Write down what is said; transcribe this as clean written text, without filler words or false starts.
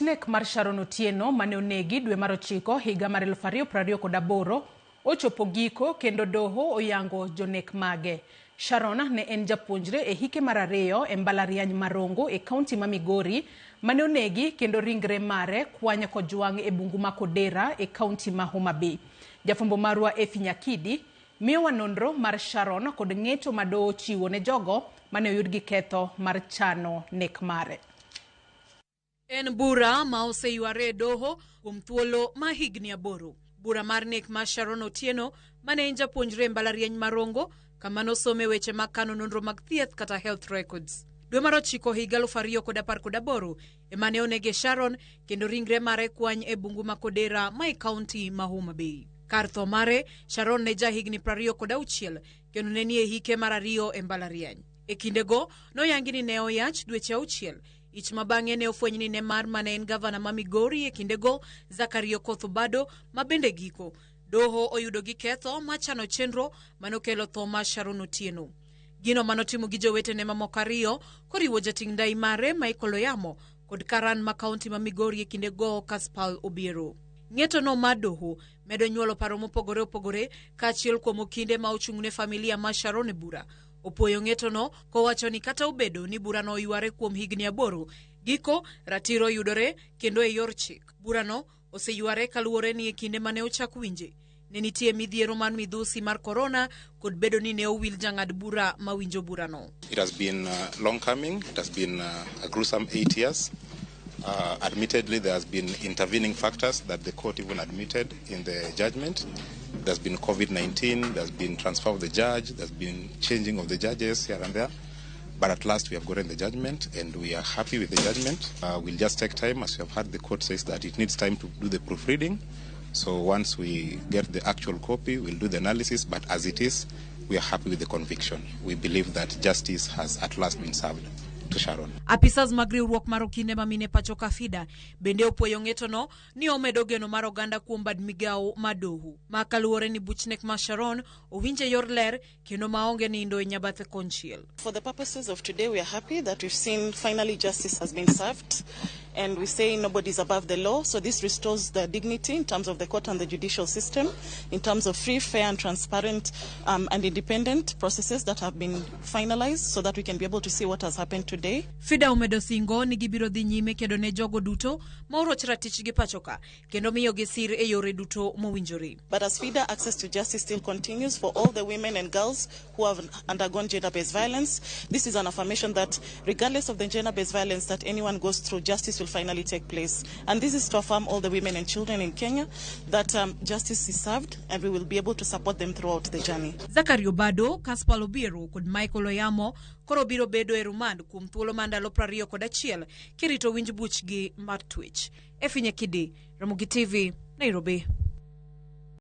Nek mar Sharon Otieno mane onegi dwe mar ochiko higa mar 2028 ochopo giko kendo doho oyango jonek mage. Sharon ne en japuonjre e hike mar ariyo e mbalariany ma Rongo e kaunti ma Migori mane onegi kendo ringre mare kwany kojwang' e bungu ma Kodera e kaunti ma Homa Bay. Jafwambo marwa Effie Nyakidi miyowa nonro mar Sharon kod ng'eto ma doho ochiwo ne jogo mane oyud gi ketho mar chano nek mare. En bura ma oseyware e doho kuom thuolo ma higni 8. Bura mar nek mar Sharon Otieno mane en japuonjre e mbalariany ma Rongo kama nosome weche mag kano nonro mag thieth kata health records. Dwe mar ochiko higa 2018 ema ne onege Sharon kendo ringre mare kwany e bungu ma Kodera ma e kaunti ma Homa Bay. Kar tho mare, Sharon ne jahigni 26 kendo ne nie hike mar ariyo e mbalariany. E kindego, noyangi ni ne oyach dweche 6. Ich ma bang'e ne ofweny ni ne mar mane en gavana ma Migori e kindego, Zachary Okoth Obado, ma bende giko. Doho oyudo gi ketho ma chano chenro manokelo tho mar Sharon Otieno. Gino manotimo gi jowetene mamoko ariyo, koriwo jating' ndai mare Michael Oyamo kod karan ma kaunti ma Migori e kindego Caspal Obiero. Ng'eto no mar doho medo nyuolo paro mopogore opogore kaachiel kuom okinde ma ochung'ne familia mar Sharon e bura. Opuoyo ng'etono kowacho ni kata obedo ni burano oyware kuom higni 8, giko ratiro yudore kendo e yor chik. Burano oseyware kaluwore ni e kinde mane ochak winje, ne nitie midhiero mar midhusi mar korona kod bedo ni ne owil jang'ad bura mawinjo burano. It has been long coming. It has been a gruesome 8 years. Admittedly, there has been intervening factors that the court even admitted in the judgment. There's been COVID-19, there's been transfer of the judge, there's been changing of the judges here and there. But at last we have gotten the judgment and we are happy with the judgment. We'll just take time, as we have heard the court says that it needs time to do the proofreading. So once we get the actual copy, we'll do the analysis. But as it is, we are happy with the conviction. We believe that justice has at last been served to Sharon. Apisas mag riwruok mar okinde ma mine pacho ka FIDA bende opuoyo ng'etono ni omedo geno mar oganda kuom bad migawo mar doho. Ma kaluwore ni buch nek mar Sharon owinje yor ler kendo maonge nindo e nyabathe konchiel. For the purposes of today, we are happy that we've seen finally justice has been served, and we say nobody's above the law, so this restores the dignity in terms of the court and the judicial system, in terms of free, fair and transparent and independent processes that have been finalized so that we can be able to see what has happened today. FIDA omedo singo ni gibiro dhi nyime kedo ne jogo duto ma oroch ratichgi pacho ka kendo miyogi sir e yore duto mowinjore. But as FIDA, access to justice still continues for all the women and girls who have undergone gender-based violence. This is an affirmation that regardless of the gender-based violence that anyone goes through, justice will finally take place. And this is to affirm all the women and children in Kenya that justice is served and we will be able to support them throughout the journey. Zachary Obado, Caspal Obiero kod Michael Oyamo koro biro bedo e rumand kuom thuolo mar ndalo 21 kirito winj buchgi mar twech. Effie Nyakidi, Ramogi TV, Nairobi.